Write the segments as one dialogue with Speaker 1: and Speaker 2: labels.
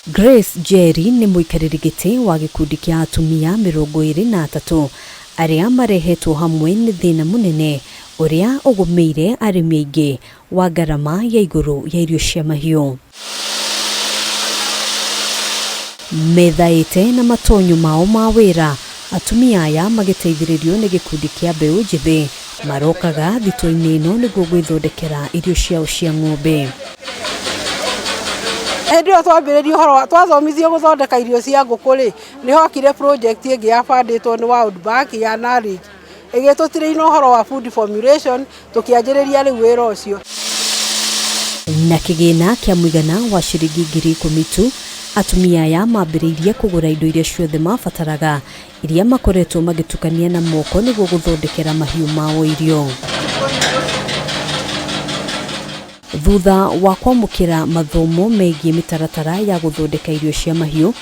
Speaker 1: Grace Njeri nĩ mũikarĩri gĩtĩ wa gĩkundi kĩa atumia 23 arĩa marehetwo hamwe nĩ thĩna mũnene ũrĩa ũgũmĩire arĩmi aingĩ wa ngarama ya igũrũ ya irio cia mahiũ. Methaĩte na matonyo mao ma wĩra, atumia aya magĩteithĩrĩrio nĩ gĩkundi kĩa mbeũ njĩthĩ marokaga thitoo-inĩ ĩno nĩguo gwĩthondekera irio ciao cia ng'ombe.
Speaker 2: Hĩndĩ ĩyo twambĩrĩria ũhoro wa twathomithio gũthondeka irio cia ngũkũ rĩ, nĩ hokire project ĩngĩ ya fundĩtwo nĩ World Bank ya NARIGP ĩgĩtũtirĩina ũhoro wa food formulation tũkĩanjĩrĩria rĩu wĩra ũcio.
Speaker 1: Na kĩgĩna kĩa mũigana wa ciringi 10,000 tu, atumia aya mambĩrĩirie kũgũra indo iria ciothe mabataraga iria makoretwo magĩtukania na moko nĩguo gũthondekera mahiũ mao irio. Thutha wa kwamũkĩra mathomo megiĩ mĩtaratara ya gũthondeka irio cia mahiũ,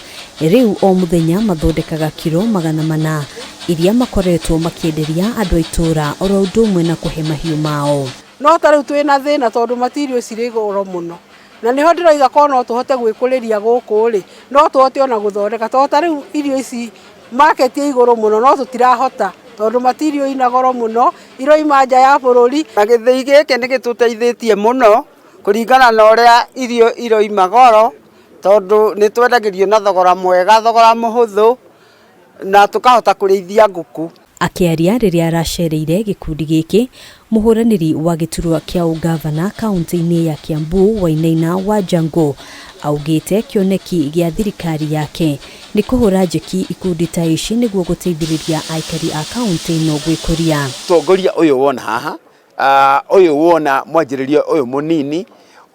Speaker 1: rĩu o mũthenya mathondekaga kiro 400 iria makoretwo makĩenderia andũ a itũũra oro ũndũ ũmwe na kũhe mahiũ mao.
Speaker 2: No ta rĩu twĩna thĩna tondũ material cirĩ goro mũno. Na nĩho ndĩroiga korwo no tũhote gwĩkũrĩria gũkũ rĩ, no tũhote ona gũthondeka tondũ ta rĩu irio ici market ĩ igũrũ mũno no tũtirahota tondũ material ina goro mũno, iroima nja ya bũrũri.
Speaker 3: Na gĩthĩi gĩkĩ nĩ gĩtũteithĩtie mũno kũringana na ũrĩa irio iroima goro tondũ nĩ twendagĩrio na thogora mwega, thogora mũhũthũ na tũkahota kũrĩithia ngũkũ.
Speaker 1: Akĩaria rĩrĩa aracereire gĩkundi gĩkĩ, mũhũranĩri wa gĩturwa kĩa ũngavana kaũntĩ-inĩ ya Kiambu Wainaina Wanjangũ augĩte kĩoneki gĩa thirikari yake nĩ kũhũra njeki ikundi ta ici nĩguo gũteithĩrĩria aikari a kaũntĩ ĩno gwĩkũria.
Speaker 4: Ũtongoria ũyũ wona haha, ũyũ wona mwanjĩrĩrio ũyũ mũnini,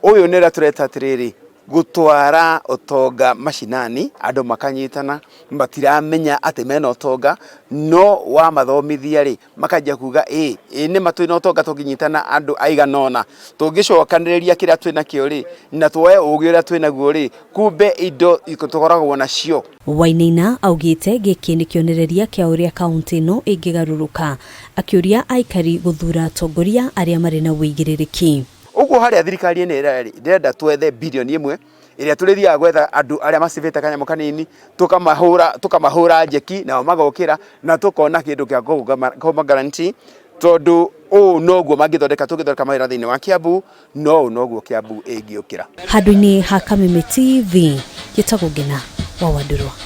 Speaker 4: ũyũ nĩ ũrĩa tũreta atĩrĩrĩ, gũtwara ũtonga macinani, andũ makanyitana, matiramenya atĩ mena ũtonga, no wamathomithia rĩ, makanjia kuga ĩ, ĩ nĩma twĩna ũtonga tũngĩnyitana andũ aigana ũna, tũngĩcokanĩrĩria kĩrĩa twĩnakĩo rĩ, na tuoe ũgĩ ũrĩa twĩnaguo rĩ, kumbe indo tũkoragwo nacio.
Speaker 1: Wainaina augĩte gĩkĩ nĩ kĩonereria kĩa ũrĩa kaũntĩ ĩno ĩngĩgarũrũka, akĩũria aikari gũthuura atongoria arĩa marĩ na ũigĩrĩrĩki.
Speaker 4: Ũguo harĩa thirikari ĩno ĩrarĩ, ndĩrenda twethe birioni ĩmwe ĩrĩa tũrĩthiaga gwetha andũ arĩa macibĩte kanyamũ kanini tũkamahũra tũkamahũra njeki nao magokĩra na tũkona kĩndũ kĩa kũma guarantee tondũ ũũ noguo mangĩthondeka tũngĩthondeka mawĩra thĩinĩ wa Kiambu no ũũ noguo Kiambu ĩngĩũkĩra.
Speaker 1: Handũ-inĩ ha Kameme TV, njĩtagwo Ngena wa Wandũrwa.